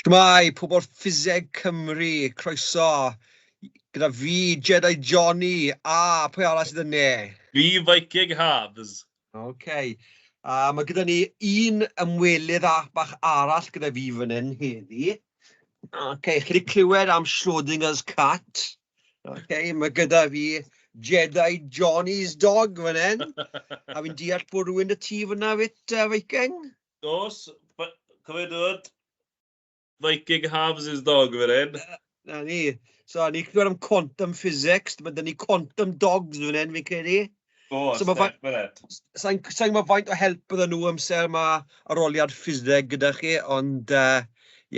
Shwmae, pobl Ffiseg Cymru, croeso gyda fi, Jedi Johnny, a pwy arall sydd yna? Fi, Viking Halves. OK. A mae gyda ni un ymwelydd a bach arall gyda fi fan hyn heddi. OK, chi wedi clywed am Schrodinger's cat. OK, mae gyda fi Jedi Johnny's dog fan hyn. A fi'n deall bod rhywun 'da ti fan'na 'fyd, Viking? Oes, cofio dod. Viking halves his dog fan hyn. Na ni. So, ni clywed am quantum physics, mae 'da ni quantum dogs fan hyn, fi'n credu. Oes, So ma' definite. Sa'n sa gwybod faint o help bydden nhw amser mae arholiad ffiseg gyda chi, ond ie,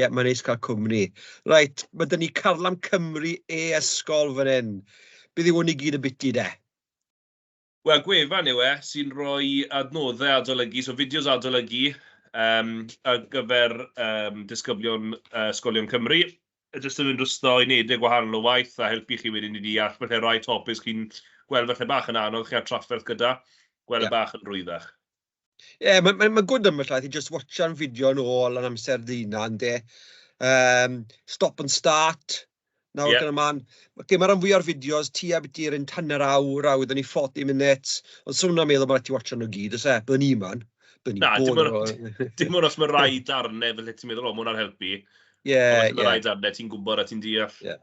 yeah, mae'n neis cael cwmni. Reit, mae 'da ni Carlam Cymru e-ysgol fan hyn. Beth yw hwn i gyd ambiti de? Wel, gwefan yw e sy'n rhoi adnoddau adolygu, so fideos adolygu yym ar gyfer yym disgyblion ysgolion Cymru. Jyst yn mynd drosto unedau gwahanol o waith a helpu chi wedyn i ddeall falle rai topics chi'n gweld falle bach yn anodd, chi â trafferth gyda, gweld e bach yn rhwyddach. Ie, mae'n ma' ma' good ambell waith i jyst watchan fideo yn ôl yn amser dy hunan de. Stop and start, nawr ac yn y man. Ocê, mae rhan fwya o'r fideos tua biti'r un hanner awr a wedyn ni 40 minutes, ond 'sa hwnna'n meddwl bod raid ti watchan nhw gyd, oes e? Byddwn i man. Byddwn Na, i'n dim bored ond o... dim ond os mae rai darnau falle ti'n meddwl, "O, ma' hwnna'n helpu." Ie. Ond mae rai darnau ti'n gwybod a ti'n deall. Ie.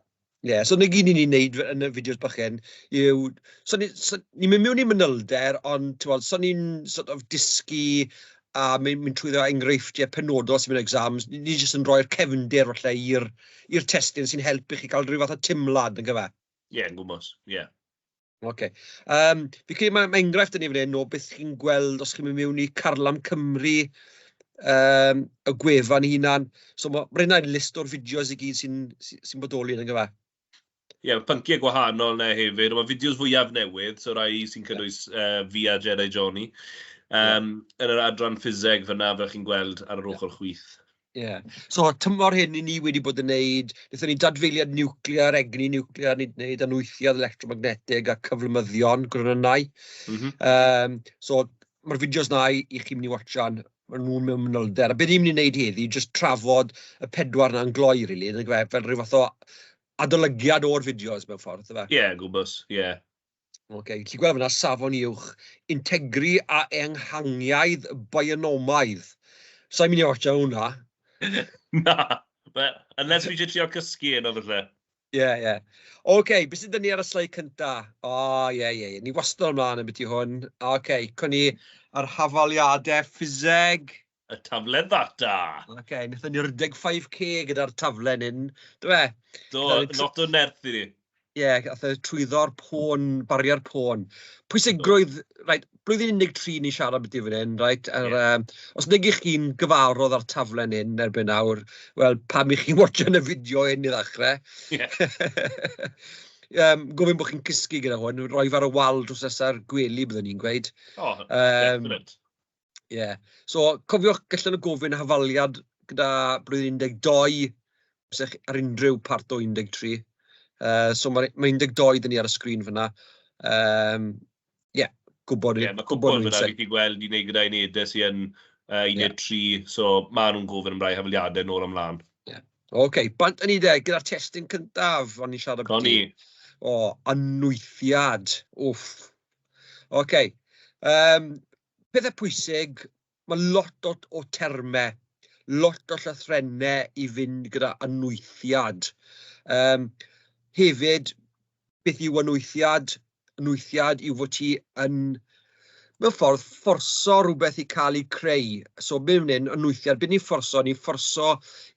Ie, so 'na gyd ni'n ei wneud yn y fideos bach hyn yw... So ni so ni'n mynd mewn i manylder, ond timod, so ni'n sort of dysgu a mynd mynd trwyddo enghreifftiau penodol sy'n mynd exams. Ni jyst yn rhoi'r cefndir falle i'r i'r testun sy'n helpu chi cael rhyw fath o timlad, yn gyfe? Ie, yn gwmws, ie. Ocê. Fi'n credu ma' enghraifft 'da ni fan hyn o beth chi'n gweld os chi'n mynd mewn i Carlam Cymru, y gwefan ei hunan. So ma' hynna'n list o'r fideos i gyd sy'n sy'n bodoli, nag yfe? Ie, pynciau gwahanol 'na hefyd. Ond ma' fideos fwyaf newydd, so rai sy'n cynnwys fi a Jedi Johnny, yn yr adran ffiseg fan'na, fel chi'n gweld ar yr ochr chwith. Ie. So tymor hyn 'y ni wedi bod yn wneud, wnaethon ni dadfeiliad niwclear, egni niwclear, ni 'di wneud anwythiad electromagnetig a cyflymyddion gronynnau. So ma'r fideos 'na i chi mynd i watchan, maen nhw'n mewn manylder. A be ni'n mynd i wneud heddi, jyst trafod y pedwar 'na'n gloi rili, nagyfe, fel ryw fath o adolygiad o'r fideos mewn ffordd, ife? Ie, gwmws, ie. Ok, ti'n gweld fan'na safon uwch, integri a enghangiaidd bionomaidd. Sa i'n mynd i watsio hwnna. Na, unless fi isie trio cysgu heno falle. Ie. Ok, beth sydd 'da ni ar y sleid cynta? O, ie, ie, ie, ni wastad ymlaen ambiti hwn. Ok, co ni ar hafaliadau ffiseg. Y taflen ddata. Ok, wnaethon ni redeg 5K gyda'r taflen hyn, do fe? Do, lot o nerth i ni. Ie, aeth e trwyddo'r pôn, bariau'r pôn. Pwysigrwydd, reit, blwyddyn 13 ni'n siarad ambiti fan hyn, reit? Ar, um, os nag ych chi'n gyfarwydd â'r taflen hyn erbyn nawr, wel, pam i chi'n watchan y fideo hyn i ddechrau? Yeah. Gofyn bod chi'n cysgu gyda hwn, roi fe ar y wal drws nesa'r gwely, byddwn ni'n gweud. Oh, definite. Ie. So, cofiwch, gallen nhw gofyn hafaliad gyda blwyddyn 12, os ych ar unrhyw part o 13. So mae ma 12 'da ni ar y sgrin fan'na. Ie, gwybod Ie, mae cwpl fan'na fi 'di gweld i wneud gyda unedau sy yn uned 3, so maen nhw'n gofyn am rai hafaliadau nôl a mlaen. Ie. OK, bant â ni de, gyda'r testun cyntaf o'n i'n siarad ambiti. Co ni. O, anwythiad. Wff. OK. Pethau pwysig, mae lot o o termau, lot o llythrennau i fynd gyda anwythiad. Hefyd, beth yw anwythiad? Anwythiad yw fod ti yn, mewn ffordd, fforso rhywbeth i cael ei creu. So be fan hyn, anwythiad, be ni'n fforso? Ni'n fforso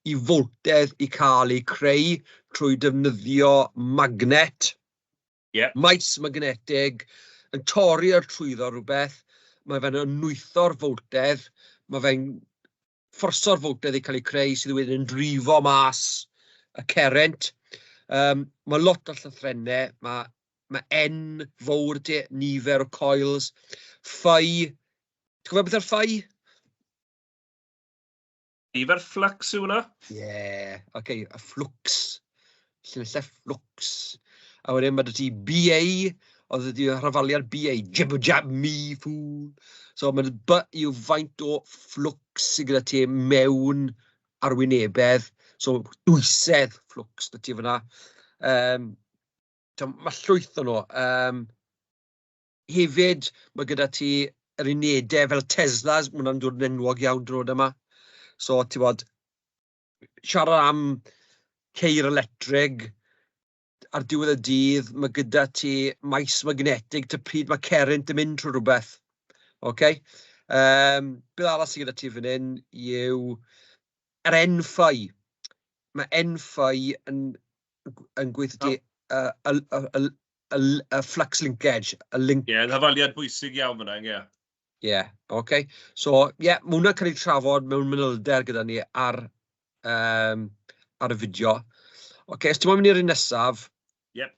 i foltedd i cael ei creu trwy defnyddio magnet. Maes magnetig yn torri ar trwyddo rhywbeth, mae fe'n anwytho'r foltedd, mae fe'n fforso'r foltedd i cael ei creu sydd wedyn yn drifo mas y cerrynt. Mae lot o llythrennau, mae, mae N fowr te, nifer o coils, phi, ti'n gwybod beth yw'r phi? Ifer flux yw hwnna? Ie, yeah, oce, okay, y flux. Llinellau flux. A wedyn mae 'da ti BA, oedd ydi rhafaliad BA, jab jab me fool. So mae B yw faint o flux sydd gyda ti mewn arwynebedd. So dwysedd fflwcs 'da ti fan'na. Mae llwyth o nhw. Hefyd, mae gyda ti yr unedau fel Teslas, ma' hwnna'n dod yn enwog iawn diwrnod yma. So, ti'n bod, siarad am ceir electrig, ar diwedd y dydd, mae gyda ti maes magnetig te pryd mae cerrynt yn mynd trwy rhywbeth. OK? Beth arall sydd gyda ti fan hyn yw yr N-Phi. Mae N-Phi yn gweithio ti y flux linkage, y link. Ie, yn hafaliad bwysig iawn fan'na, ie. Ie, OK. So, ie, mae hwnna'n cael ei trafod mewn manylder gyda ni ar y fideo. OK, os ti'n moyn mynd i'r un nesaf. Yep.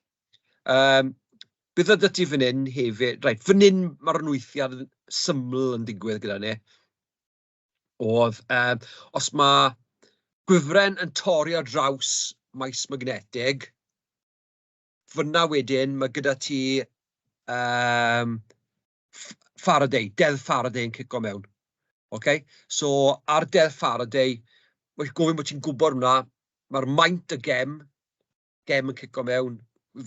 Beth oedd ti fan hyn hefyd? Reit, fan hyn mae'r anwythiad syml yn digwydd gyda ni. Oedd, os mae gwifren yn torri ar draws maes magnetig, fan'na wedyn mae gyda ti Faraday, deddf Faraday yn cico mewn. OK? So ar deddf Faraday, mae'n gofyn bod ti'n gwybod hwnna, mae'r maint y gem yn cico mewn,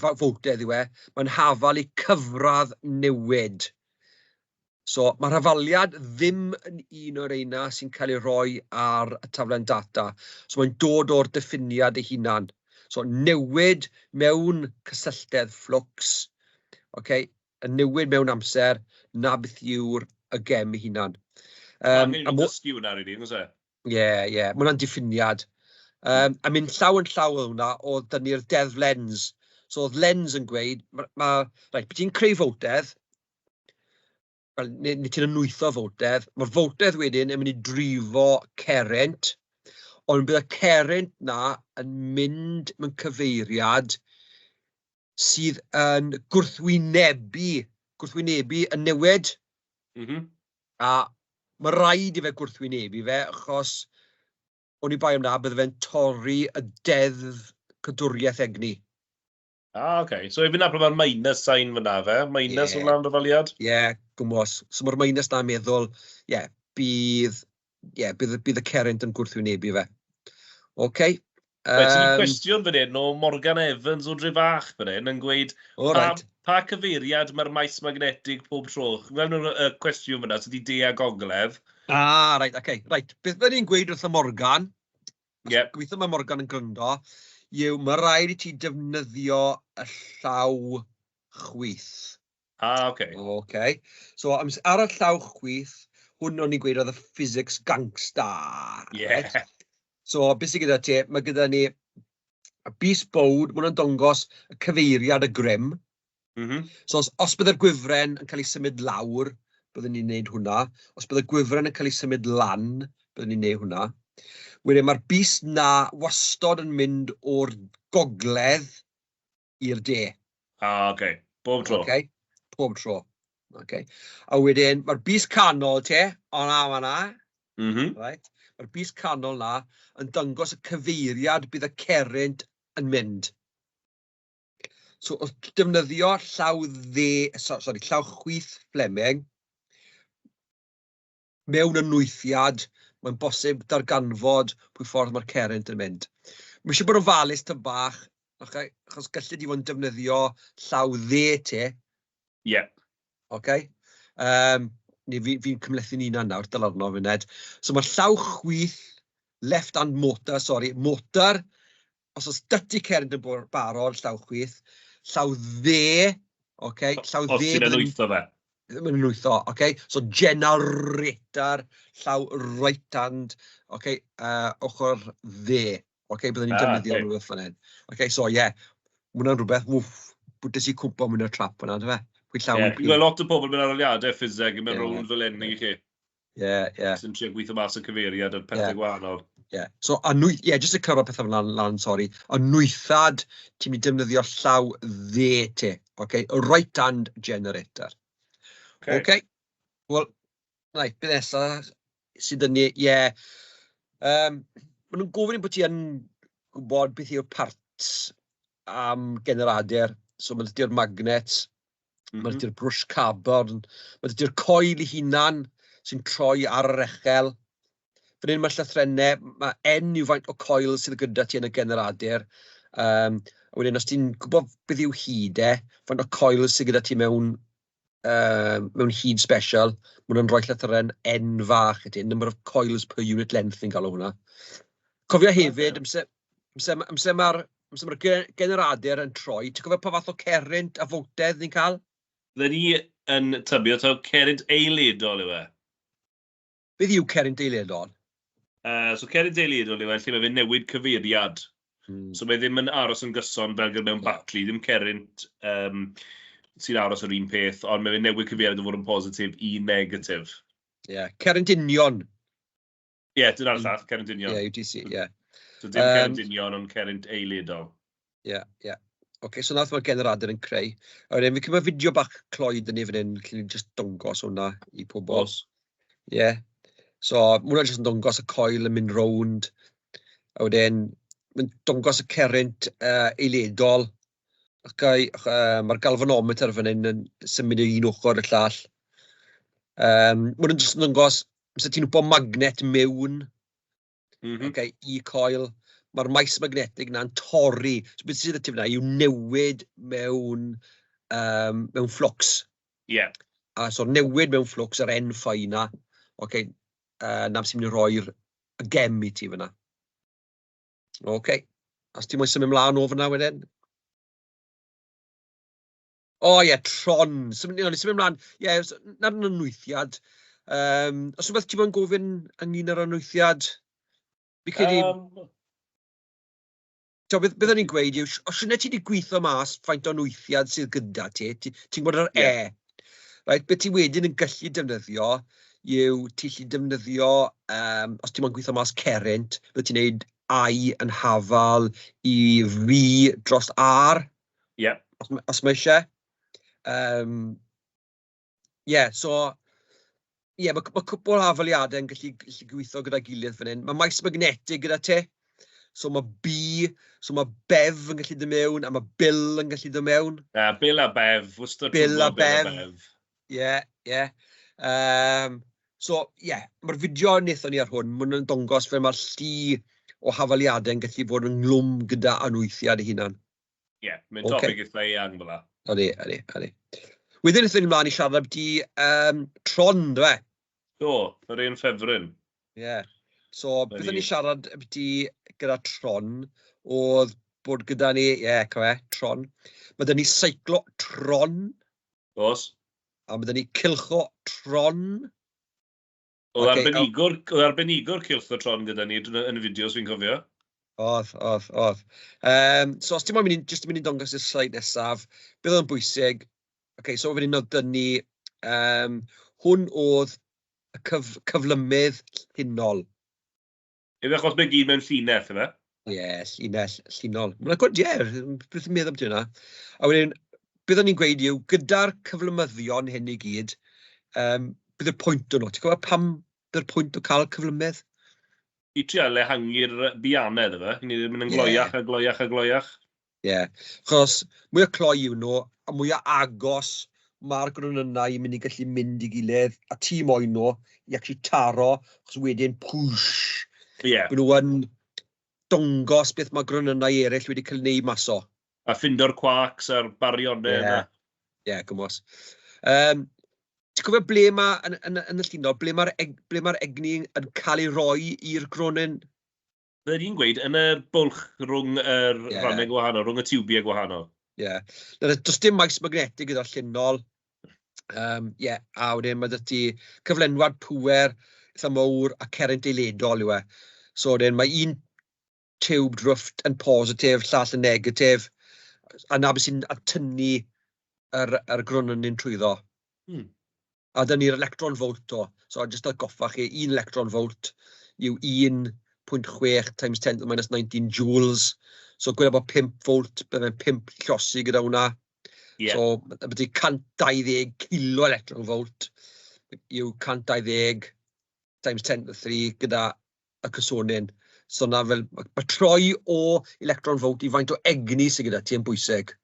foltedd yw e, mae'n hafal i cyfradd newid. So mae'r hafaliad ddim yn un o'r reina sy'n cael ei roi ar y taflen data. So mae'n dod o'r diffiniad ei hunan. So newid mewn cysylltedd fflwcs, okay, y newid mewn amser, na beth yw'r y gem ei hunan. Angen i dysgu hwnna, rili, nag oes e? Ie. Mae hwnna'n diffiniad. A mynd llaw yn llaw oedd hwnna, oedd dynnu'r deddf Lenz. So oedd Lenz yn gweud, right, beth ti'n creu foltedd, wel, neu ti'n anwytho foltedd, mae'r foltedd wedyn yn mynd i drifo cerrynt, ond bydd y cerrynt na yn mynd mewn cyfeiriad sydd yn gwrthwynebu y newid. A mae rhaid i fe gwrthwynebu fe, achos oni bai am na, bydde fe'n torri y deddf cadwriaeth egni. Ah, oce. So i fynd ble mae'r minus sign fyna fe? Minus o flaen dyfaliad? Ie, yeah, gwmws. So mae'r minus na'n meddwl, ie, yeah, bydd y cerrynt yn gwrthwynebu fe. OK. Reit, um, cwestiwn fan hyn o Morgan Evans o Drefach fan hyn yn gweud oh, right. pa cyfeiriad mae'r maes magnetig pob tro? Fel nhw'r cwestiwn fyna, sydd wedi de a gogledd. Ah, right, okay. Right. Beth byddwn ni'n gweud wrth y Morgan, yep. Gobeithio mae Morgan yn gryndo, yw mae rhaid i ti defnyddio y llaw chwith. Ah, oce. Okay. Okay. So, ar y llaw chwith, hwn o'n i'n gweud oedd y physics gangsta. Yeah. Right? So, beth sydd gyda ti? Mae gyda ni y bys bowd, mae hwnna'n dangos y cyfeiriad y grym. So, os byddai'r gwifren yn cael ei symud lawr, byddwn ni'n neud hwnna. Os byddai'r gwifren yn cael ei symud lan, byddwn ni'n neud hwnna. Wedyn mae'r bys na wastod yn mynd o'r gogledd i'r de. Ah, oce. Okay. Bob tro. Okay. Pob tro. Okay. A wedyn mae'r bys canol te, o na, fan'na. Right. Mae'r bys canol na yn dangos y cyfeiriad bydd y cerrynt yn mynd. So, wrth defnyddio llaw dde, so, sorry, llaw chwith Fleming, mewn anwythiad, mae'n bosib darganfod pwy ffordd mae'r cerrynt yn mynd. Mae eisiau bod yn ofalus tyn bach, okay? Achos gallu di fod yn defnyddio llaw dde te. Okay? Neu fi'n cymhlethu'n hunan nawr, dyl arno funed. So mae'r llaw chwith, left hand motor, sorry, motor, os oes 'da ti cerrynt yn barod, llaw chwith, llaw dde, okay, llaw Os dde. ti'n anwytho fe. Mae'n anwytho, okay? So generator, llaw right hand, okay, ochr dde, okay, byddwn ni'n defnyddio rhywbeth fan hyn. Okay, so ie, yeah, ma' hwnna'n rhywbeth, wff, bwtes i cwmpo mewn i'r trap yna, yndyfe? Pwy llaw Ie, yeah, lot o pobl mewn arholiadau ffiseg yn mynd rownd fel hyn i chi. Ie. Sy'n trio gweithio mas y cyfeiriad a'r pethau gwahanol. Ie. Yeah. So, yeah, jyst i cyrraedd pethau fel lan, sorry. Anwythad, ti'n mynd i defnyddio llaw dde te. Okay? Right hand generator. Okay. Okay. Wel, right, beth nesaf sydd yn ni, ie. Yeah. Maen nhw'n gofyn bod ti yn gwybod beth yw'r parts am generadur. So, mae 'da ti'r magnet, mae 'da ti'r brwsh carbon, mae 'da ti'r coil ei hunan sy'n troi ar yr echel. Fan hyn mae'r llythrennau, mae N yw faint o coil sydd gyda ti yn y generadur. A wedyn os ti'n gwybod beth yw hyd e, faint o coil sydd gyda ti mewn hyd special, ma' hwnna'n rhoi llythyren N fach i ti, number of coils per unit length ni'n galw hwnna. Cofio hefyd, amser ma'r generadur yn troi, ti'n cofio pa fath o cerrynt a foltedd ni'n cael? Fydden ni yn tybio taw cerrynt eiledol yw e. Beth yw cerrynt eiledol? So cerrynt eiledol yw e lle mae fe'n newid cyfeiriad. So mae ddim yn aros yn gyson fel gyda mewn batri, ddim cerrynt sy'n aros yr un peth, ond mae fe'n newid cyfeiriad o fod yn positif i negatif. Ie, yeah. Cerrynt union. Ie, yeah, dyna'r llall, cerrynt union. Ie, yeah, UTC, ie. Yeah. So dim cerrynt union, ond cerrynt eiledol. Ie. Oce, so nath mae'r generadur yn creu. A wedyn, fi'n cymryd fideo bach cloi dyn ni fan hyn, lle ni'n just dongos hwnna i pobl. Ie. Yeah. So, ma' hwnna jyst yn dongos y coil yn mynd rownd. A wedyn, mae'n dongos y cerrynt eiledol. Okay, mae'r galvanometer fan hyn yn symud o un ochr i'r llall. Ma' hwnna'n jyst yn dangos, amser ti'n wpo magnet mewn okay, i coil, mae'r maes magnetig na'n torri. So beth sydd 'da ti fan'na yw newid mewn flux. A so newid mewn flux yr N phi 'na, okay, 'na sy'n mynd i roi'r y gem i ti fan'na. Okay. Os ti'n moyn symud mlaen o fan'na wedyn? O ie, Tron. Symud mlaen. Ie, so, 'na'r anwythiad. Os rhywbeth ti'n moyn gofyn ynglyn â'r anwythiad? Fi credu beth o'n i'n gweud yw, os yna ti wedi gweithio mas faint o anwythiad sydd gyda ti, ti'n gwybod yr E. Right, beth ti wedyn yn gallu defnyddio yw ti'n gallu defnyddio, os ti'n moyn gweithio mas cerrynt, beth ti'n neud I yn hafal i V dros R. Os mae eisiau. Ie, so ie, ma cwpl o hafaliadau yn gallu gweithio gyda'i gilydd fan hyn. Mae maes magnetig gyda ti. So mae B, so mae Bev yn gallu dod mewn, a mae Bill yn gallu dod mewn. Yeah, Bill a Bev, wastad. Bill a Bev. Ie, ie. So, ie, yeah, mae'r fideo wnaethon ni ar hwn, maen nhw'n dangos fel mae'r llu o hafaliadau yn gallu bod yn nglwm gyda anwythiad ei hunan. Ie, yeah, mae'n topic eitha eang fel 'na. Ydy. Wedyn wnaethon ni mlaen i siarad ambiti Tron, do fe? Do, yr un ffefryn. Ie. Yeah. So, beth o'n i siarad ambiti gyda Tron oedd bod gyda ni, ie, yeah, cofio, Tron. Mae 'da ni cyclotron. Oes. A mae 'da ni cylchotron. Oedd arbenigwr cylchotron gyda ni yn y fideos, fi'n cofio. Oedd. So, os ti'n moyn mynd, jyst yn mynd i dangos i'r sleid nesaf, beth oedd yn bwysig, okay, so fan hyn oedd dyn ni, hwn oedd y cyflymydd llinol. Yw achos mae gyd mewn llinell, yfe? Ie, yeah, llinell, llinol. Mae'n good, ie, beth yn meddwl amdano hwnna. A wedyn, beth o'n i'n gweud yw, gyda'r cyflymyddion hyn i gyd, bydd y pwynt o'n nhw. Ti'n gwybod pam bydd y pwynt o cael cyflymydd? I trial ehangu'r bianedd, yfe? Ni ddim yn gloiach a gloiach a gloiach. Ie, yeah. Achos mwy o cloi yw nhw, a mwy o agos mae'r gronynnau yn mynd i gallu mynd i gilydd, a ti moyn nhw i actually taro, achos wedyn pwsh, Byd nhw yn dongos beth mae gronynnau eraill wedi cael ei wneud mas o. A ffindo'r quarks a'r baryonau yna. Ie, yeah, gwmws. Ti'n cofio ble mae, yn y llinol, ble mae'r egni yn cael ei roi i'r gronyn? Byddwn i'n gweud yn y bwlch rhwng yr rhannau gwahanol, rhwng y tiwbiau gwahanol. Ie. Yeah. Does dim maes magnetig gyda'r llinol. Yeah, a wedyn mae 'da ti cyflenwad pŵer eitha mowr a cerrynt eiledol yw e. So wedyn mae un tiwb drwfft yn positif, llall yn negatif, a 'na beth sy'n atynnu yr gronynyn trwyddo. A 'da ni'r electron volt o. So jyst atgoffa chi, un electron volt yw 1.6 times 10 to the minus 19 joules. So gweda bod 5 volt, bydde'n 5 llosi gyda hwnna. So bydde 120 kilo electron volt yw 120 times 10 to the 3 gyda y cysonyn. So na fel, mae troi o electron volt i faint o egni sydd gyda ti yn bwysig.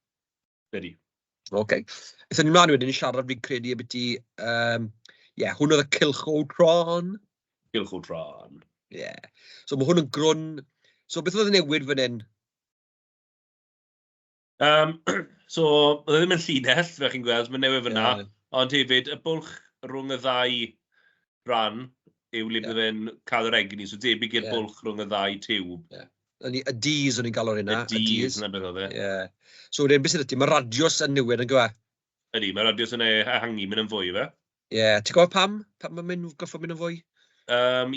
Ydy. OK. Aethon ni mlaen wedyn i siarad fi'n credu ambiti, ie, hwn oedd y cylchotron. Cylchotron. Ie. Yeah. So mae hwn yn grwn. So beth oedd y newid fan hyn? So, oedd e ddim yn llinell, fel chi'n gweld, mae'n newid fan'na. Ond hefyd, y bwlch rhwng y ddau ran yw le bydde fe'n cael yr egni, so debyg i'r bwlch rhwng y ddau tiwb. Ie. O'n i, y Ds o'n i'n galw'r hynna. Y Ds, 'na beth oedd e. Ie. So wedyn, beth sydd 'da ti? Mae radius yn newid, yn dyw e? Ydy, mae radius yn ehangu, mynd yn fwy, ife? Ie. Ti'n gwybod pam? Pam mae'n mynd, gorfod mynd yn fwy?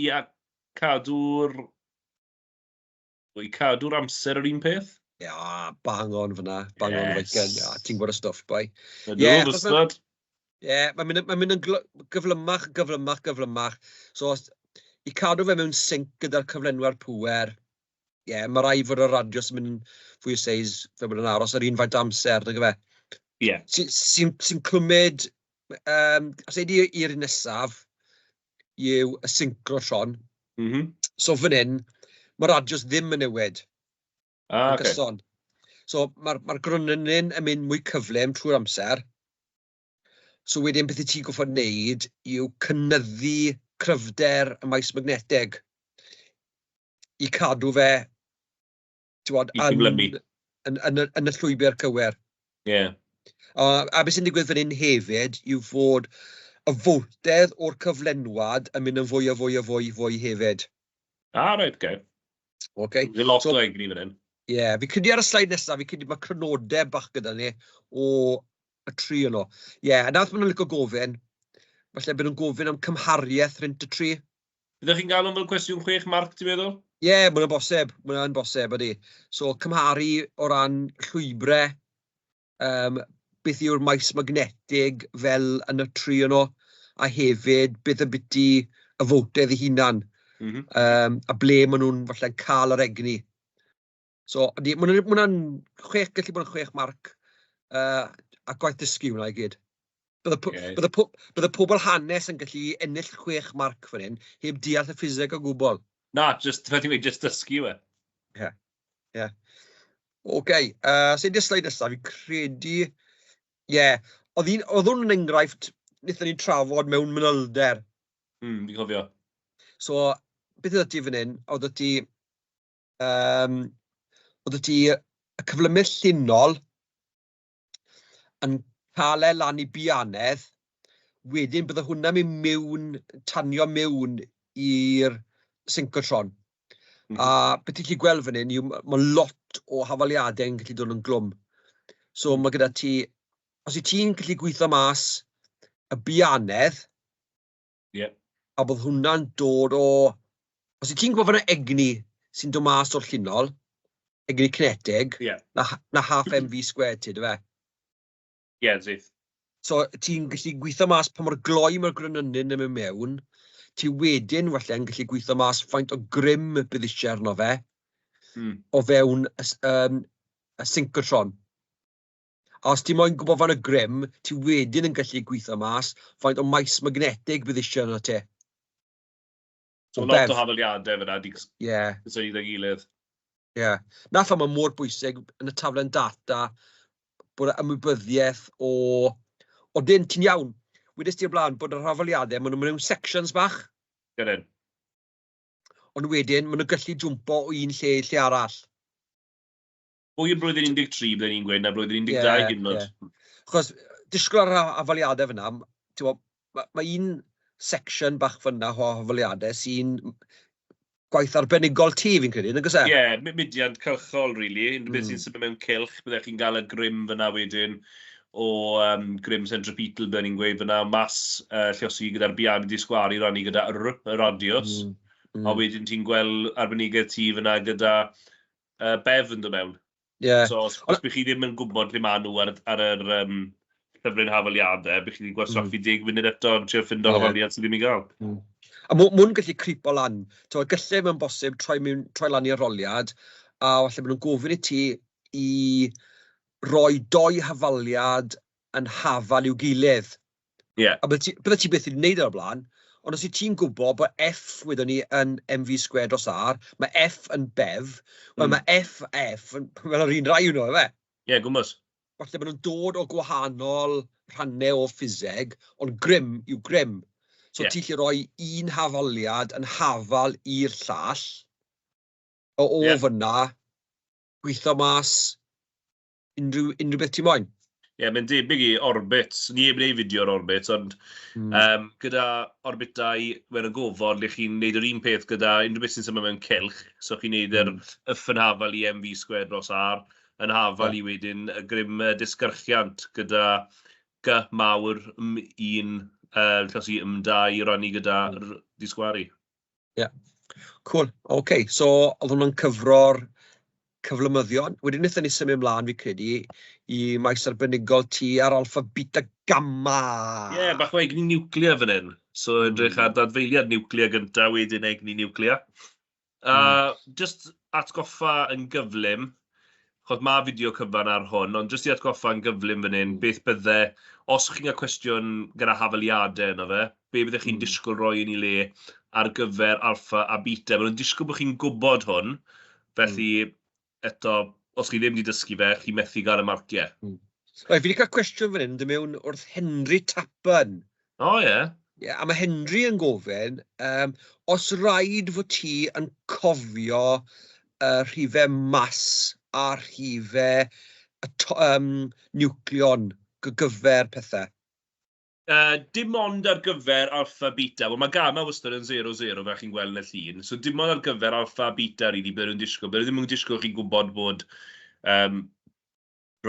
Ie, cadw'r... I cadw'r amser yr un peth? Ie, bang on fan'na. Bang on, Fychan. Ie, ti'n gwybod y stwff, boi. Ydw, wastad. Ie, mae'n mynd, mae'n mynd yn gyflymach, gyflymach, gyflymach. So, os, i cadw fe mewn sync gyda'r cyflenwad pŵer, ie, mae rhaid fod y radios yn mynd yn fwy o seis fel bod yn aros yr un faint o amser, nag yfe? Ie. Sy'n sy, sy clymyd, os ei di i'r un nesaf, yw y synchrotron. So fan hyn, mae radios ddim yn newid. Ah, okay. Gyson. So mae'r gronynnyn yn mynd mwy cyflym trwy'r amser. So wedyn beth i ti'n gorfod wneud yw cynyddu cryfder y maes magneteg i cadw fe, ti'n I gyflymu. yn y llwybr cywir. Ie. Yeah. A beth sy'n digwydd fan hyn hefyd yw fod y foltedd o'r cyflenwad yn mynd yn fwy a fwy a fwy fwy hefyd. Ah, reit, okay. Okay. Fydd lot o egni fan hyn. Ie, yeah, fi credu ar y sleid nesaf, fi credu mae crynodeb bach gyda ni o y tri yno. Ie, yeah, a nawr maen nhw'n licio gofyn, falle byd nhw'n gofyn am cymhariaeth rhynt y tri. Byddech chi'n gael nhw fel cwestiwn 6 marc, ti'n meddwl? Ie, yeah, mae'n bosib, mae'n bosib, ydy. So, cymharu o ran llwybrau, beth yw'r maes magnetig fel yn y tri yno, a hefyd beth ybyti y fowtedd ei hunan, a ble maen nhw'n falle cael yr egni. So, ydy, ma' hwnna'n 6, gallu bod yn 6 marc, a gwaith dysgu hwnna i gyd. Bydde pobl hanes yn gallu ennill 6 marc fan hyn, heb deall y ffiseg o gwbl. Na, just, fel ti'n gweud, just dysgu yw e. Ie, ie. Oce, so un sleid nesaf, fi'n credu... Ie, oedd hwn yn enghraifft wnaethon ni trafod mewn manylder. Fi'n cofio. So, beth oedd ti fan hyn? Oedd ti y cyflymydd llinol yn cael e lan i bianedd, wedyn bydde hwnna'n mynd mewn, tanio mewn i'r synchrotron. A beth ti'n gallu gweld fan hyn yw mae lot o hafaliadau yn gallu dod yn glwm. So mae gyda ti, os wyt ti'n gallu gweithio mas y bianedd, a bod hwnna'n dod o... Os wyt ti'n gwybod fan y egni sy'n dod mas o'r llinol, egni cinetig, na half mv squared ti, dy fe? Ie, syth. So ti'n gallu gweithio mas pa mor gloi mae'r gronynnyn yn mynd mewn, ti wedyn falle yn gallu gweithio mas faint o grym bydd eisiau arno fe o fewn y synchrotron. A os ti moyn gwybod faint o grym, ti wedyn yn gallu gweithio mas faint o maes magnetig bydd eisiau arno ti. So lot o hafaliadau fyna di cysylltu gyda'i gilydd. Ie. Na pham mae mor bwysig yn y taflen data bod y ymwybyddiaeth o... O dyn, ti'n iawn. Wedest ti o'r blaen bod yr hafaliadau, maen nhw'n mewn sections bach. Gyrraedd. Ond wedyn, maen nhw'n gallu jwmpo o un lle i lle arall. Fwy yn blwyddyn 13, byddwn ni'n gweud, na blwyddyn 12 hyd yn oed. Achos, disgwyl ar hafaliadau fyna, ti'n gwbod, ma' un section bach fyna o hafaliadau sy'n gwaith arbenigol ti, fi'n credu, nag oes e? Ie, mudiad cylchol, really. Unrhyw beth sy'n symud mewn cylch, byddech chi'n cael y grym fyna wedyn o grym centripetal, byddwn ni'n gweud fyna, mas lluosi gyda'r bian di sgwâr i rannu gyda R, y radius. A wedyn ti'n gweld arbenigedd ti fyna gyda bef yn dod mewn. So os bych chi ddim yn gwybod lle maen nhw ar yr llyfryn hafaliadau, bych chi wedi gwastraffu 10 munud eto yn trio ffindo hafaliad sydd ddim i gael. A mwyn gallu creepo lan. T'mod, gallai mae'n bosib troi lan i arholiad, a falle maen nhw'n gofyn i ti i roi 2 hafaliad yn hafal i'w gilydd. A bydde ti byth wedi wneud e o'r blaen, ond os wyt ti'n gwybod bod F, wedwn ni, yn MV squared dros R, mae F yn bef, wel, mae F a F yn, fel yr un rai nhw, ife? Ie, gwmws. Falle maen nhw'n dod o gwahanol rhannau o ffiseg, ond grym yw grym. So ti'n gallu rhoi un hafaliad yn hafal i'r llall, o fyna, gweithio mas unrhyw beth ti moyn. Ie, yeah, mae'n debyg i orbits. Ni heb wneud fideo ar orbits, ond gyda orbitau mewn y gofod, le chi'n neud yr un peth gyda unrhyw beth sy'n symud mewn cylch. So chi'n neud yr F yn hafal i mv squared dros r, yn hafal i wedyn y grym disgyrchiant gyda G mawr M1, llosi M2 i rannu gyda R d sgwâr i. Ie, yeah. Cool. OK, so oedd hwnna'n cyfro'r cyflymyddion. Wedyn wnaethon ni symud ymlaen, fi credu, i maes arbenigol ti ar alpha, beta, gamma. Ie, yeah, bach o egni niwclear fan hyn. So edrych ar dadfeiliad niwclear gyntaf, wedyn egni niwclear. Just atgoffa yn gyflym, chos mae fideo cyfan ar hwn, ond jyst i atgoffa yn gyflym fan hyn, beth bydde, os chi'n cael cwestiwn gyda hafaliadau yno fe, be byddech chi'n disgwyl roi yn ei le ar gyfer alpha a beta? Maen nhw'n disgwyl bod chi'n gwybod hwn, felly eto, os chi ddim wedi dysgu fe, chi methu gael y marciau. Right, fi wedi cael cwestiwn fan hyn, dod mewn wrth Henry Tappan. O, ie. Yeah. Ie, a mae Henry yn gofyn, os rhaid fod ti yn cofio rhifau mas a rhifau niwcleon gyfer pethau? Dim ond ar gyfer alpha, beta. Wel, mae gamma wastad yn 0, 0 fel chi'n gweld yn y llun. So dim ond ar gyfer alpha, beta, really, bydden nhw'n disgwyl. Bydden nhw ddim yn disgwyl chi'n gwybod bod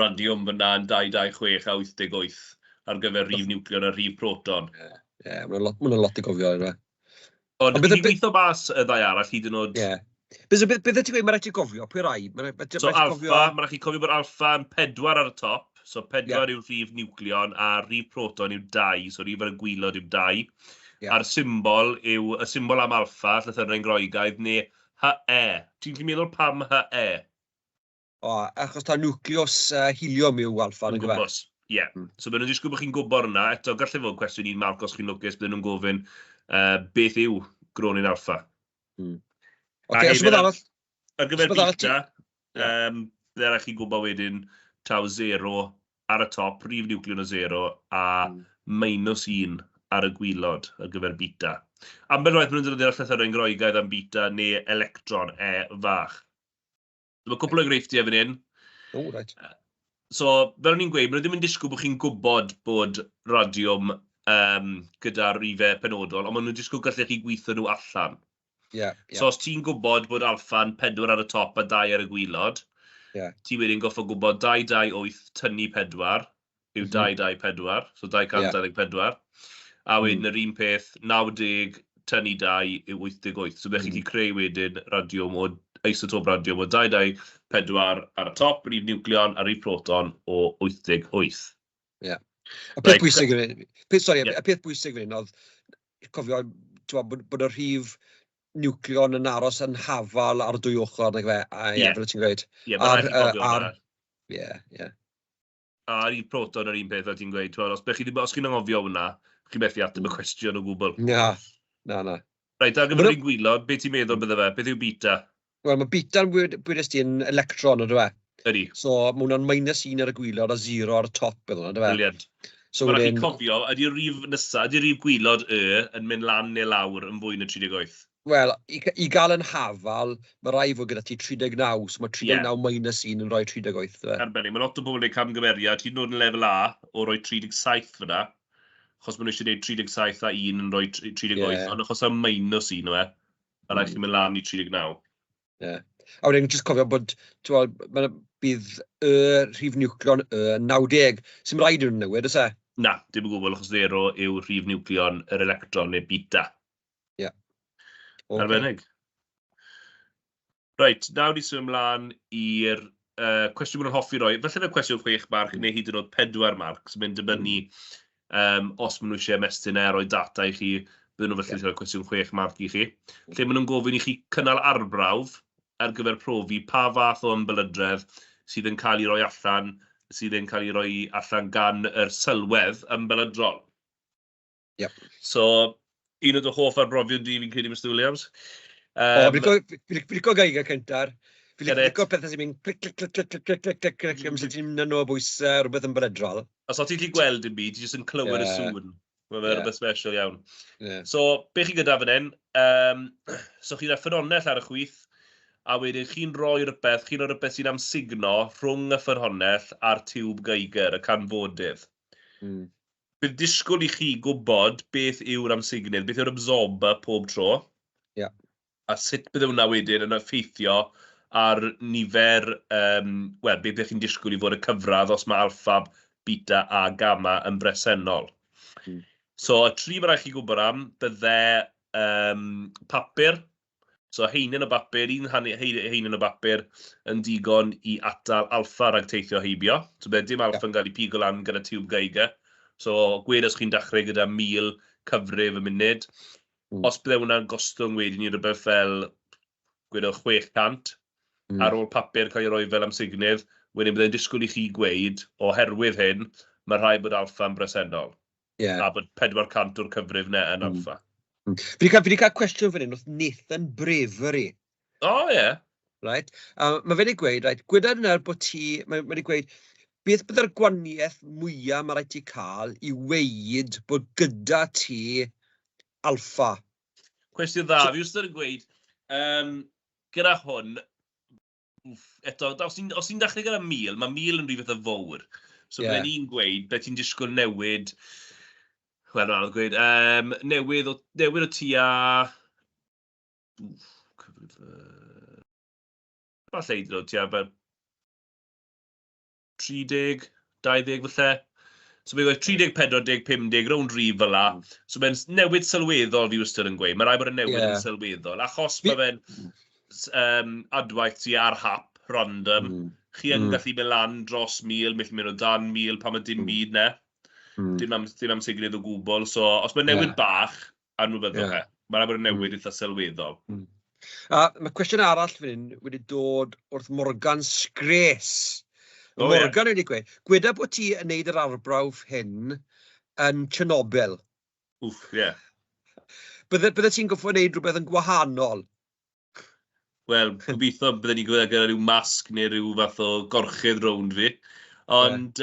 radiwm fyna yn 2, 2, 6 a 88 ar gyfer rhif niwcleon a rhif proton. Ie, yeah, mae'n lot, ma lot i gofio yna. Ond fi'n gweithio mas y ddau arall hyd yn oed. Ie. Beth beth ti'n gweud, mae'n rhaid ti gofio? Pwy rai? Mae'n rhaid So alpha, mae'n rhaid chi cofio bod alpha yn 4 ar y top. So 4 yw'r rhif niwcleon a rhif proton yw 2. So rhif ar y gwaelod yw 2. A'r symbol yw y symbol am alpha, llythyren Groegaidd, neu HE. Ti'n gallu meddwl pam HE? O, achos ta nucleus helium yw alpha, nag yw e? Ie. So maen nhw'n disgwyl bod chi'n gwybod hwnna. Eto, gallai fod cwestiwn 1 marc os chi'n lwcus, bydden nhw'n gofyn beth yw gronyn alpha. Oce, os rhywbeth arall? Ar gyfer beta, bydde rhaid chi gwybod wedyn taw 0 ar y top, rhif niwcleon o 0, a -1 ar y gwaelod ar gyfer beta. Ambell waith maen nhw'n defnyddio'r llythyren Groegaidd am beta neu electron, e fach. Mae cwpl o enghreifftiau fan hyn. O, right. So, fel o'n i'n gweud, maen nhw ddim yn disgwyl bod chi'n gwybod bod radiwm gyda rifau penodol, ond maen nhw'n disgwyl gallech chi gweithio nhw allan. Yeah. So, os ti'n gwybod bod alpha'n 4 ar y top a 2 ar y gwaelod, ti wedyn goffo gwybod 2, 2, 8 tynnu 4 yw 2, 2, 4, so 224. A wedyn yr un peth, 90 tynnu 2 yw 88. So, byddech chi'n gallu creu wedyn radiwm o isotop radiwm o 2, 2, 4 ar y top, rhif niwcleon a rhif proton o 88. Ie. Yeah. Y peth bwysig fan hyn, sorry, y peth bwysig fan hyn oedd cofio bod y rhif niwcleon yn aros yn hafal ar y dwy ochr, nag fe? A ie, fel ti'n gweud. Ie, mae'n rhaid i cofio hwnna. Ie. A rhif proton yr un peth fel ti'n gweud, os chi'n anghofio hwnna, chi'n methu ateb y cwestiwn o gwbl. Na. Reit, ar gyfer un gwaelod, beth ti'n meddwl bydde fe? Beth yw beta? Wel, mae beta'n wedes ti yn electron, yndyw e? Ydy. So, mae hwnna'n -1 ar y gwaelod a 0 ar y top, bydd hwnna, yndyw e? Brilliant. So mae'n rhaid cofio, ydy'r rhif nesaf, ydy'r rhif gwaelod y yn mynd lan neu lawr yn fwy na 38? Wel, i gael yn hafal, mae rhaid fod gyda ti 39, so mae 39 minus 1 yn rhoi 38. Fe. Arbennig, mae lot o bobl yn gwneud camgymeriad, hyd yn oed yn lefel A, o roi 37 fyna, achos maen nhw eisiau gwneud 37 a 1 yn rhoi 38, ond achos am -1 o e, a rhaid chi mynd lan i 39. Ie. Yeah. A wedyn, jyst cofio bod, ti'n bydd y rhif niwcleon y 90, sy'n rhaid i'n newid, oes e? Na, dim yn gwbl, achos 0 yw rhif niwcleon yr electron neu beta. Ie. Yeah. Okay. Arbennig. Reit, nawr ni symud ymlaen i'r cwestiwn maen nhw'n hoffi roi. Falle fe cwestiwn 6 marc neu hyd yn oed 4 marc, sy'n mynd dibynnu os maen nhw eisiau ymestyn e, roi data i chi, bydden nhw felly rhoi cwestiwn 6 marc i chi. Lle maen nhw'n gofyn i chi cynnal arbrawf ar gyfer profi pa fath o ymbelydredd sydd yn cael ei roi allan, sydd yn cael ei roi allan gan yr sylwedd ymbelydrol. Yep. So, un o dy hoff arbrofion di, fi'n credu, Mr Williams. O, fi'n licio Geiger cyntaf. Fi'n licio pethau sy'n mynd clic, clic, clic, clic, clic, clic, clic, clic, clic, amser ti'n mynd nhw o bwys rhywbeth ymbelydrol. Os o ti'n gallu gweld dim byd, ti jyst yn clywed y sŵn. Mae fe rhywbeth special iawn. Yeah. So, be chi gyda fan hyn? So chi 'da ffynhonnell ar y chwith, a wedyn chi'n rhoi rhywbeth, chi'n rhoi rhywbeth sy'n amsugno rhwng y ffynhonnell a'r tiwb Geiger, y canfodydd. Bydd disgwyl i chi gwybod beth yw'r amsugnydd, beth yw'r absorber pob tro. A sut bydde hwnna wedyn yn effeithio ar nifer, wel, beth ydych chi'n disgwyl i fod y cyfradd os mae alffa, beta a gamma yn bresennol. So, y tri mae rhaid chi gwybod am bydde papur. So, haenen o bapur, un haenen o bapur yn digon i atal alffa rhag teithio heibio. So, bydde dim alffa yn cael ei pigo lan gyda tiwb Geiger. So, gwed os chi'n dechrau gyda 1,000 cyfrif y munud. Os bydde hwnna'n gostwng wedyn i rywbeth fel, gwedwch, 600, ar ôl papur cael ei roi fel amsugnydd, wedyn byddai'n disgwyl i chi gweud, oherwydd hyn, mae rhaid bod alffa yn bresennol. A bod 400 o'r cyfrif 'na yn alffa. Fi 'di cael cwestiwn fan hyn wrth Nathan Bravery. O, ie. Right? A mae fe wedi gweud, right, gweda nawr bod ti, mae wedi gweud, beth byddai'r gwahaniaeth mwyaf mae rhaid ti cael i weud bod gyda ti alffa? Cwestiwn dda. Fi wastad yn gweud, gyda hwn, eto, os ti'n dechrau gyda 1,000, mae 1,000 yn rhywbeth eitha fawr. So bydden ni'n gweud, beth ti'n disgwyl newid, wel, anodd gweud, newid o tua, wff, cyfrif, falle hyd yn oed tua fel 30, 20 falle. So mae'n gweud 30, 40, 50, rownd rif fel 'la. So mae'n newid sylweddol fi wastad yn gweud. Mae rhaid bod yn newid yn sylweddol. Achos mae fe'n adwaith sy ar hap, random. Chi yn gallu mynd lan dros 1,000, mynd o dan 1,000 pan mae dim byd 'na. Dim amsugnydd o gwbl. So os mae'n newid bach, anwybyddwch e. Mae rhaid bod yn newid eitha sylweddol. A mae cwestiwn arall fan hyn wedi dod wrth Morgan Scrace. O, ie. Morgan wedi gweud, gweda bod ti yn neud yr arbrawf hyn yn Chernobyl. Wff, ie. Bydde ti'n goffo wneud rhywbeth yn gwahanol? Wel, gobeithio bydden ni'n gwybod gyda rhyw masg neu rhyw fath o gorchudd rownd fi. Ond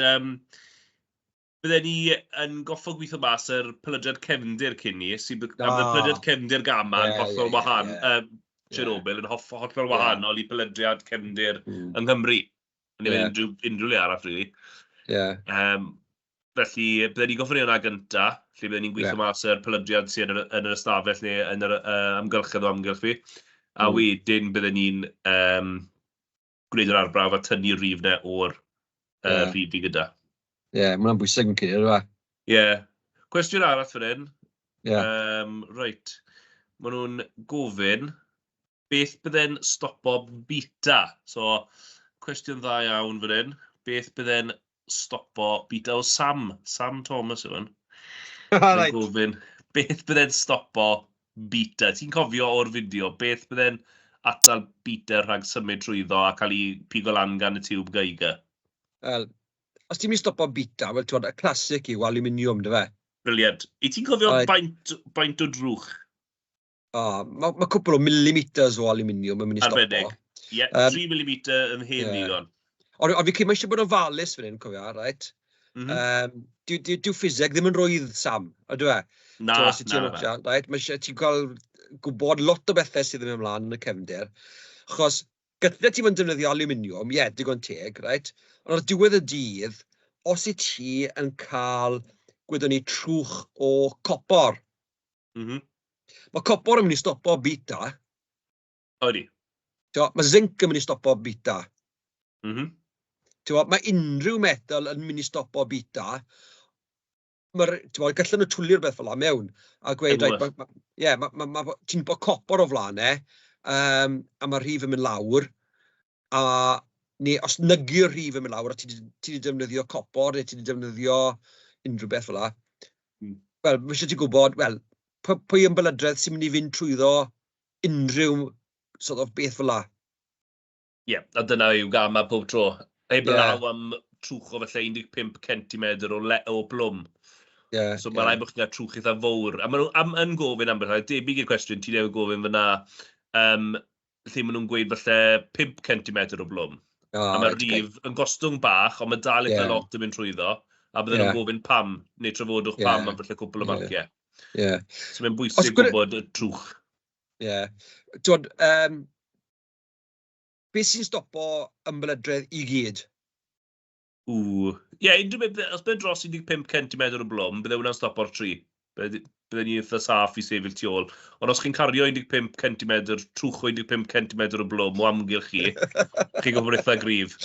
bydden ni yn goffo gweithio mas yr pelydriad cefndir cyn ni, sy'n a bydde pelydriad cefndir gamma yn hollol wahan, Chernobyl yn hollol wahanol i pelydriad cefndir yng Nghymru. Neu unrhyw le arall, really. Felly, bydden ni'n goffo wneud hwnna gynta, lle bydden ni'n gweithio mas yr pelydriad sydd yn yr ystafell neu yn yr amgylchedd o amgylch fi. A wedyn bydden ni'n gwneud yr arbrawf a tynnu'r rif 'na o'r rhif fi gyda. Ie, yeah, mae hwnna'n bwysig yn credu, yw e? Ie. Yeah. Cwestiwn arall fan hyn. Reit. Maen nhw'n gofyn beth bydde'n stopo beta? So, cwestiwn dda iawn fan hyn. Beth bydde'n stopo beta? O, Sam. Sam Thomas yw hwn. Gofyn, beth bydde'n stopo beta? Ti'n cofio o'r fideo, beth bydde'n atal beta rhag symud trwyddo a cael ei pigo lan gan y tiwb Geiger? Wel, os ti'n mynd i stopo beta, wel, ti'n, y classic yw aluminium, dy fe? Brilliant. I ti'n cofio baint o drwch? O, mae cwpl o millimeters o aluminium yn mynd i stopo. Arbennig. Ie, yeah, 3 mm yn hen ddigon. Ond fi credu mae eisiau bod yn ofalus fan hyn, cofio, right? Dyw ffiseg ddim yn rwydd, Sam, ydw e? Na, T'mo, os wyt ti'n na, na. Right? Mae eisiau ti'n cael gwybod lot o bethau sydd yn mynd ymlaen yn y cefndir. Achos gyda ti fod yn defnyddio aluminium, ie, digon teg, right? Ond ar diwedd y dydd, os wyt ti yn cael, gwedwn ni, trwch o copor, mae copor yn mynd i stopo beta. Odi. T'mo, mae zinc yn mynd i stopo beta. T'mo, mae unrhyw metal yn mynd i stopo beta. Mae'r, t'mo, gallen nhw twlu rhywbeth fel 'na mewn a gweud, Yn reit, ie, ma, ti'n bod copor o flaen e, a mae'r rhif yn mynd lawr, a neu os nagy'r rhif yn mynd lawr, a ti 'di defnyddio copor, neu ti 'di defnyddio unrhyw beth fel 'na, wel, mae eisiau ti gwybod, wel, pwy ymbelydredd sy'n mynd i fynd trwyddo unrhyw sort of beth fel 'na. Ie, a dyna yw gamma pob tro. Heblaw am trwch o falle 15 centimetr o blwm. So mae rhaid bod chi'n cael trwch eitha fawr. A maen nhw yn gofyn am bethau, debyg i'r cwestiwn ti newydd gofyn fyna, lle maen nhw'n gweud falle 5 centimetr o blwm. A mae'r rhif yn gostwng bach, ond mae dal eitha lot yn mynd trwyddo. A bydden nhw'n gofyn pam, neu trafodwch pam am falle cwpl o marciau. So mae'n bwysig gwybod y trwch. Ie. Timod, beth sy'n stopo ymbelydredd i gyd? Ww. Ie, unrhyw beth, os bydd dros 15 centimetr o blwm, bydde hwnna'n stopo'r tri. Bydde ni eitha saff i sefyll tu ôl. Ond os chi'n cario 15 centimetr, trwch o 15 centimetr o blwm o amgylch chi, chi'n gwybod bod eitha gryf.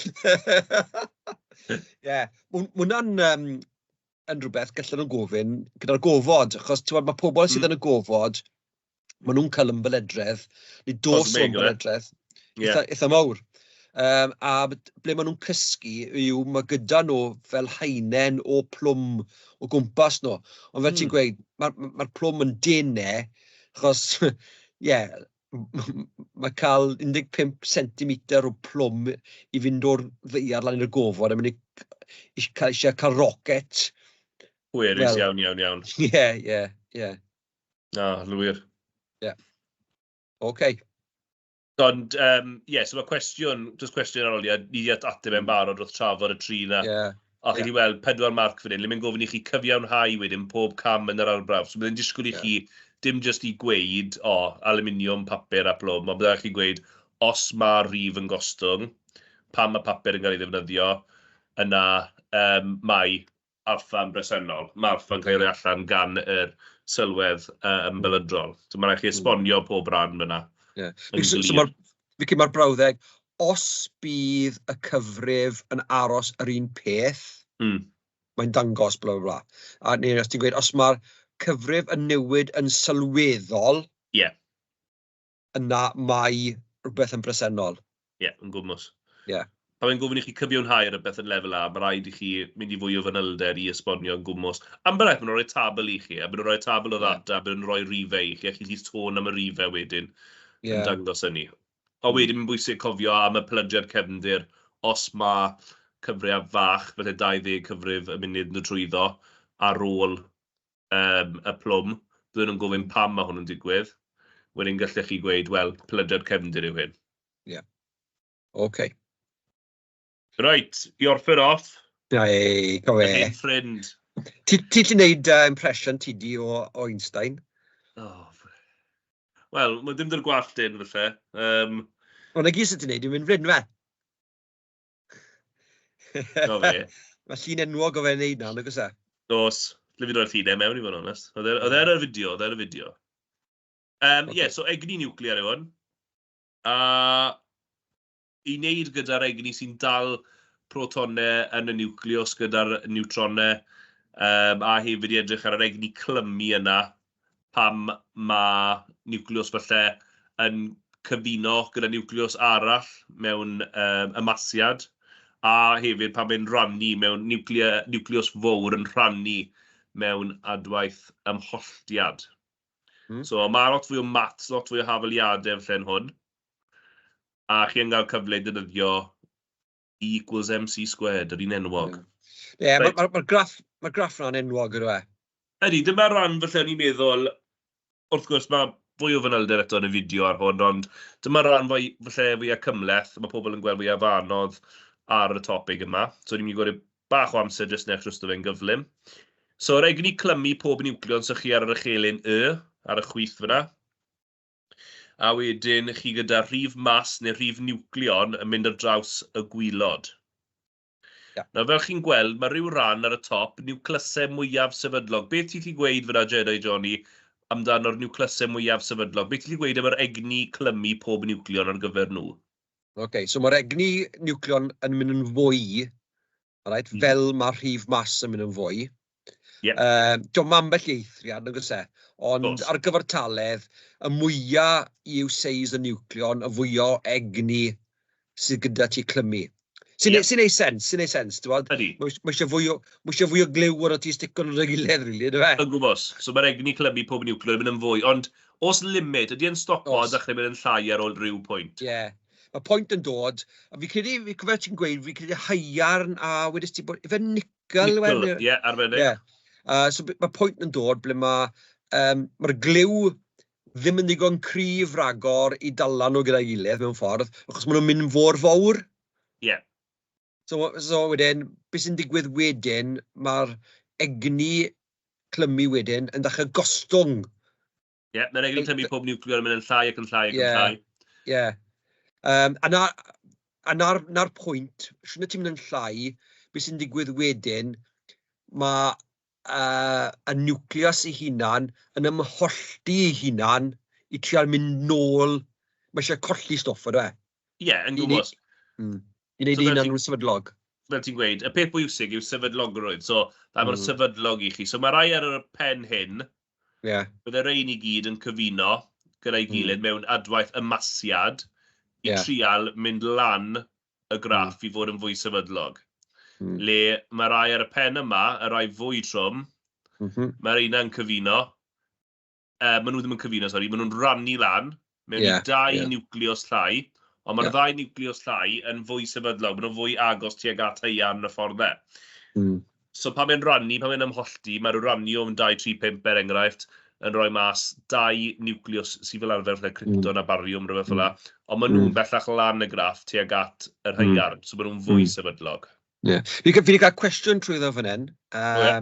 Ie, ma' hwnna'n yn rhywbeth gallen nhw gofyn gyda'r gofod, achos timod, ma' pobl sydd yn y gofod, maen nhw'n cael ymbeledredd, neu dos o ymbeledredd, eitha, eitha mawr. A ble maen nhw'n cysgu yw mae gyda nhw fel haenen o plwm o gwmpas nhw. Ond fel ti'n gweud, mae'r ma plwm yn denau, achos, ie, yeah, mae cael 15 cm o plwm i fynd o'r ddaear lan i'r gofod yn mynd i cael, eisiau cael rocket. Pwerus iawn, iawn, iawn. Ie, ie, ie. Na, lwyr. Ie. OK. Ond, ie, yeah, so mae cwestiwn, jyst cwestiwn ar ôl i, ni wedi ateb e'n barod wrth trafod y tri 'na. A chi wedi weld 4 marc fan hyn, le mae'n gofyn i chi cyfiawnhau wedyn pob cam yn yr arbrawf. So byddai'n disgwyl i chi dim jyst i gweud, o, aluminium, papur a plwm, ond byddai chi'n gweud, os mae rif yn gostwng, pam mae papur yn cael ei ddefnyddio, yna mae alffa yn bresennol. Mae alffa yn cael ei roi allan gan yr sylwedd ymbelydrol. So mae'n rhaid chi esbonio pob rhan fyna. Ie. So, so mae'r fi mae'r brawddeg, os bydd y cyfrif yn aros yr un peth, mae'n dangos bla bla bla. A neu os ti'n gweud, os mae'r cyfrif yn newid yn sylweddol, yna mae rhywbeth yn bresennol. Ie, yeah, yn gwmws. Pan mae'n gofyn i chi cyfiawnhau rhywbeth yn lefel A, mae rhaid i chi mynd i fwy o fanylder i esbonio yn gwmws. Ambell waith, maen nhw'n rhoi tabl i chi, a maen nhw'n rhoi tabl o ddata, a maen nhw'n rhoi rifau i chi, a chi'n gallu sôn am y rifau wedyn yn dangos hynny. Ond wedyn, mae'n bwysig cofio am y pelydrau'r cefndir, os mae cyfrifiad fach, falle 20 cyfrif y munud yn dod trwyddo ar ôl y plwm, bydden nhw'n gofyn pam mae hwn yn digwydd. Wedyn gallech chi gweud, wel, pelydrau'r cefndir yw hyn. Ie. OK. Reit, i orffen off. Ei, go fe. Ein ffrind. Ti ti'n neud impression ti di o Einstein? Oh, wel, mae dim dy'r gwallt dyn, falle. Ond na gyd sydd ti'n neud yw mynd flyn, fe? Do fe. Mae llun enwog o fe'n neud na, nag oes e? Dos. Le fi roi'r lluniau mewn i fod yn onest. Oedd e ar y fideo, oedd e ar y fideo. Ie, so egni niwclear yw hwn. A i wneud gyda'r egni sy'n dal protonau yn y niwclews gyda'r niwtronau, a hefyd i edrych ar yr egni clymu yna, pam mae niwclews falle yn cyfuno gyda niwclews arall mewn ymasiad, a hefyd pam mae'n rhannu mewn niwclews fawr yn rhannu mewn adwaith ymholltiad. So mae lot fwy o maths, lot fwy o hafaliadau falle yn hwn. A chi yn cael cyfle i ddefnyddio E equals MC squared, yr un enwog. Ie, yeah, mae'r ma, ma graff, ma graff yna'n enwog ydw e. Ydy, dyma ran falle o'n i'n meddwl, wrth gwrs mae fwy o fanylder eto yn y fideo ar hwn, ond dyma ran fwy, falle fwyaf cymhleth, mae pobl yn gweld fwyaf anodd ar y topig yma. So ni'n mynd i gwario bach o amser jyst yn eich fe'n gyflym. So yr egni clymu pob niwcleon sy'ch chi ar yr echelin Y, ar y chwith fyna. A wedyn chi gyda rhif mas neu rhif niwcleon yn mynd ar draws y gwylod. Nawr, fel chi'n gweld, mae rhyw ran ar y top, niwclysau mwyaf sefydlog. Beth ti'n gallu gweud fyna, Jedi Johnny, amdano'r niwclysau mwyaf sefydlog? Beth ti'n gallu gweud am yr egni clymu pob niwcleon ar gyfer nhw? OK, so mae'r egni niwcleon yn mynd yn fwy, right, fel mae'r rhif mas yn mynd yn fwy. Diolch ambell i eithriad, nag oes e? Ond ar gyfartaledd, y mwyaf yw seis y niwcleon, y fwyaf o egni sydd gyda ti clymu. Sy'n sy neud sens, sy'n neud sens, ti'n gwbod? Ydy. Mae eisiau fwy o, mae eisiau fwy o gliw ar o ti stico nhw gyda'i gilydd, rili, yndyfe? Yn gwybod. So mae'r egni clymu pob niwcleon yn mynd yn fwy, ond oes limit, ydy e'n stopo a dechrau mynd yn llai ar ôl rhyw pwynt? Ie. Mae pwynt yn dod, a fi credu, fi cofio ti'n gweud, fi credu haearn a wedest ti bod, ife nickel? Nickel, ie, arbennig. Ie. So mae pwynt yn dod ble mae'r ma gliw ddim yn ddigon cryf ragor i dala nhw gyda'i gilydd mewn ffordd, achos maen nhw'n mynd fawr fawr. So wedyn, beth sy'n digwydd wedyn, mae'r egni clymu wedyn yn dechrau gostwng. Ie, yeah, mae'r egni clymu pob niwclear yn mynd yn llai ac yn llai ac yn llai. Ie. Yeah. A na, a na'r, na pwynt, siwrne ti'n mynd yn llai, beth sy'n digwydd wedyn, mae y niwclews ei hunan yn ymhollti ei hunan i trial mynd nôl. Mae eisiau colli stwff, ynddo e? Ie, yeah, yn gwybod. I wneud so, hunan yn sefydlog. Fel ti'n gweud, y peth bwysig yw sefydlogrwydd. So, da mor sefydlog i chi. So, mae rai ar y pen hyn, bydde rhain i gyd yn cyfuno gyda'i gilydd mewn adwaith ymasiad i trial mynd lan y graff i fod yn fwy sefydlog. Le mae rai ar y pen yma, y rai fwy trwm, mae'r un yn cyfuno. Maen nhw ddim yn cyfuno, sori, maen nhw'n rannu lan mewn i dau niwclews llai, ond mae'r ddau niwclews llai yn fwy sefydlog, maen nhw'n fwy agos tuag at haearn y ffordd e. So pan mae'n rannu, pan mae'n ymhollti, mae'r uraniwm 2, 3, 5 er enghraifft, yn rhoi mas dau niwclews sydd fel arfer fel krypton a bariwm, rhywbeth fel 'na. Ond maen nhw'n bellach lan y graff tuag at yr haearn, so maen nhw'n fwy sefydlog. Ie. Yeah. Fi wedi cael cwestiwn trwyddo fan hyn. Oh, yeah.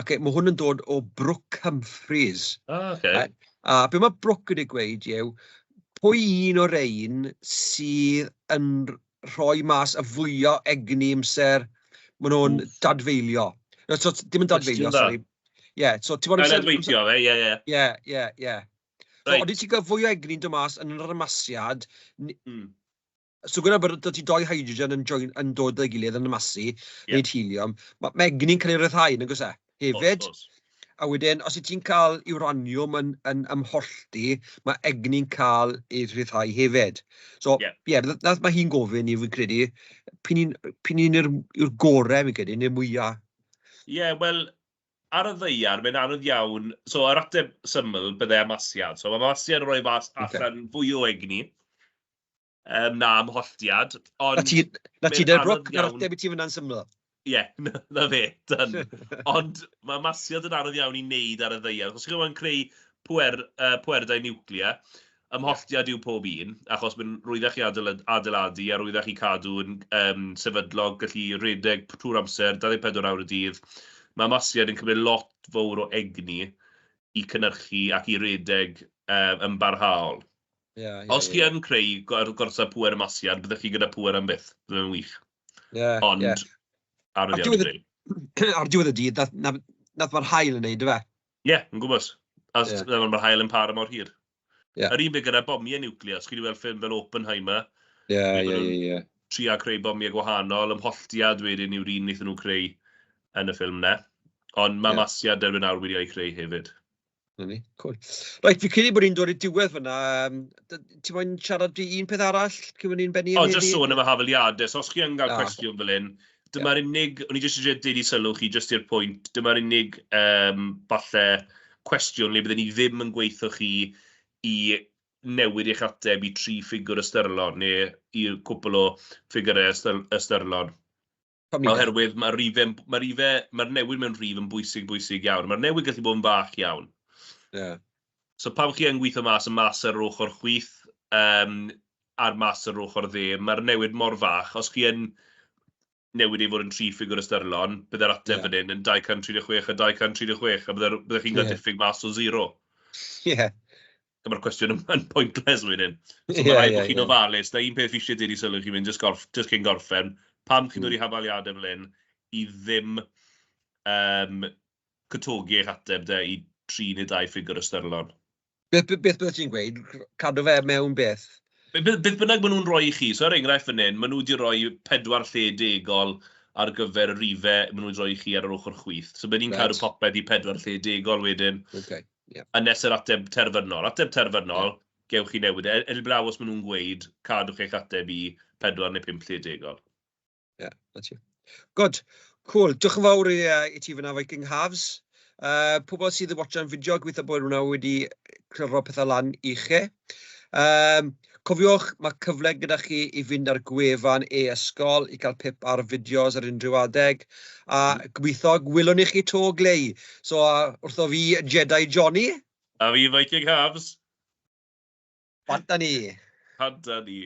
Okay, mae hwn yn dod o Brooke Humphreys. Ah, okay. A be mae Brooke wedi gweud yw, pwy un o'r ein sydd yn rhoi mas y fwyaf egni amser maen nhw'n dadfeilio? No, so, dim yn dadfeilio, sorry. Ie, yeah, so ti'n bod... Yn adweithio fe, ie, ie. Ie, ie, ie. So, ond ti'n cael fwy o egni'n dod mas yn yr ymasiad, so gwna bod ti doi hydrogen yn, join, yn dod â'i gilydd yn ymasu, wneud helium, mae egni'n cael ei ryddhau, nag oes e? Hefyd, os, a wedyn, os wyt ti'n cael uraniwm yn ymhollti, mae egni'n cael ei rhyddhau hefyd. So, ie, yeah, yeah, mae hi'n gofyn i, fi'n credu, p'un un yw'r gorau, fi'n credu, neu'r mwyaf? Ie, yeah, wel, ar y ddaear, mae'n anodd iawn. So, yr ateb syml byddai amasiad. So, mae amasiad yn rhoi mas allan fwy o egni na ymholltiad. Ond na ti der, Brooke, na'r ateb i ti fyna'n syml. Ie, yeah, na fe, done. Ond mae amasiad yn anodd iawn i wneud ar y ddaear. Os chi'n creu pwerdau niwclear, ymholltiad yw pob un, achos mae'n rwyddach i adeiladu a rwyddach i cadw yn sefydlog, gallu redeg trwy'r amser, 24 awr y dydd. Mae amasiad yn cymryd lot fawr o egni i cynhyrchu ac i redeg yn barhaol. Os chi yn creu gorsaf pŵer ymasiad, byddech chi gyda pŵer am byth. Bydd yn wych. Ond anodd iawn i greu. Ar diwedd y dydd, nath mae'r haul yn neud, ife? Ie, yn gwybod. A mae'r haul yn para mor hir. Yr un beth gyda bomiau niwclear, os chi wedi weld ffilm fel Oppenheimer, trio creu bomiau gwahanol, ymholltiad wedyn yw'r un wnaethon nhw creu yn y ffilm 'na. Ond mae masiad erbyn nawr wedi ei creu hefyd. Na ni, cool. Reit, fi credu bod ni'n dod i'r diwedd fyna. Ti moyn siarad di un peth arall cyn bod ni'n bennu am heddi? O, jyst sôn am y hafaliadau. So, os chi yn cael cwestiwn fel hyn, dyma'r unig, o'n i jyst eisiau deud i sylw chi, jyst i'r pwynt, dyma'r unig falle cwestiwn le byddwn ni ddim yn gweithio chi i newid eich ateb i 3 ffigwr ystyrlon neu i cwpl o ffigurau ystyrlon. Oherwydd mae'r rifau, mae'r rifau, mae'r newid mewn rhif yn bwysig, bwysig iawn. Mae'r newid gallu bod yn fach iawn. So pan chi yn gweithio mas y mas ar yr ochr chwith a'r mas ar yr ochr dde, mae'r newid mor fach. Os chi yn newid ei fod yn 3 ffigwr ystyrlon, bydde'r ateb fan hyn yn 236 a 236, a byddech chi'n cael diffyg mas o 0. A mae'r cwestiwn yma'n pointless wedyn. So mae rhaid bod chi'n ofalus. Na un peth fi eisiau dweud i sylw chi mynd, just cyn gorffen, pam chi'n dod i hafaliadau fel hyn, i ddim cwtogi eich ateb de i 3 neu 2 ffigwr ystyrlon. Beth byddet ti'n gweud? Cadw fe mewn beth? Beth bynnag maen nhw'n rhoi i chi. So er enghraifft fan hyn, maen nhw wedi rhoi 4 lle degol ar gyfer y rifau maen nhw wedi rhoi i chi ar yr ochr chwith. So bydd ni'n cadw popeth i 4 lle degol wedyn. Okay. Yeah. A nes yr ateb terfynol. Ateb terfynol, gewch chi newid. Heblaw os maen nhw'n gweud, cadwch eich ateb i 4 neu 5 lle degol. Ie, yeah, na ti. Good. Cool. Diolch yn fawr i ti fyna, Viking Halves. Pobl sydd yn watchan fideo, gobeithio bod hwnna wedi cliro pethau lan i chi. Cofiwch, mae cyfle gyda chi i fynd ar gwefan e-ysgol i gael pip ar fideos ar unrhyw adeg. A gobeithio gwylwn ni chi to glei. So, wrtho fi, Jedi Johnny. A fi, Viking Halves. Bant â ni. Bant â ni.